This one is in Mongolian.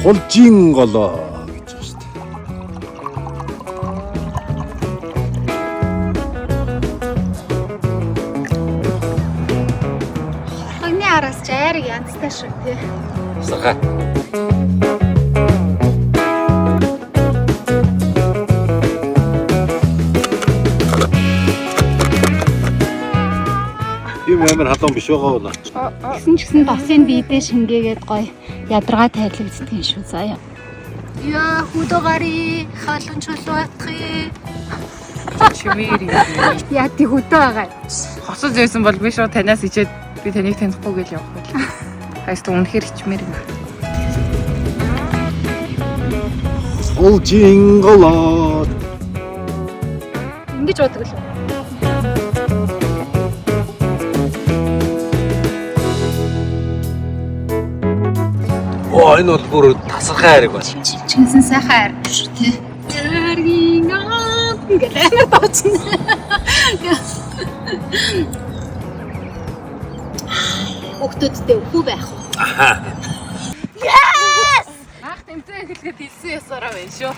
Хулжин голоо гэж байгаа шүү дээ. Хорхогны араас ч айрыг янзтай шүү тий. Сархай. Тийм амар халуун биш байгаа уу? Тэгсэн ч гэсэн досын биедээ шингээгээд гоё ядаргаа тайлагддаг юм шүү заяа. Яа, хөдөө гарыг халуун чулуу атхи. Чимээр юм. Яа, тий хөдөө байгаа. Хоцож байсан бол би шууд танаас ичээд би таныг танихгүй гэж явах байл. Хайст үнэхээр хичмээр юм. Хулжин голоо. Ингэж удаг л. Оо, энэ бол бүр тасархай хайрыг байна. Чимчгэнсэн сайхан айр шүү тий. Айргийн аа ингээд амар дооцно. Хүүхдүүдтэй өхөө байх уу? Анх тэмцээн эхлэхэд хэлсэн ясаараа байна шүү.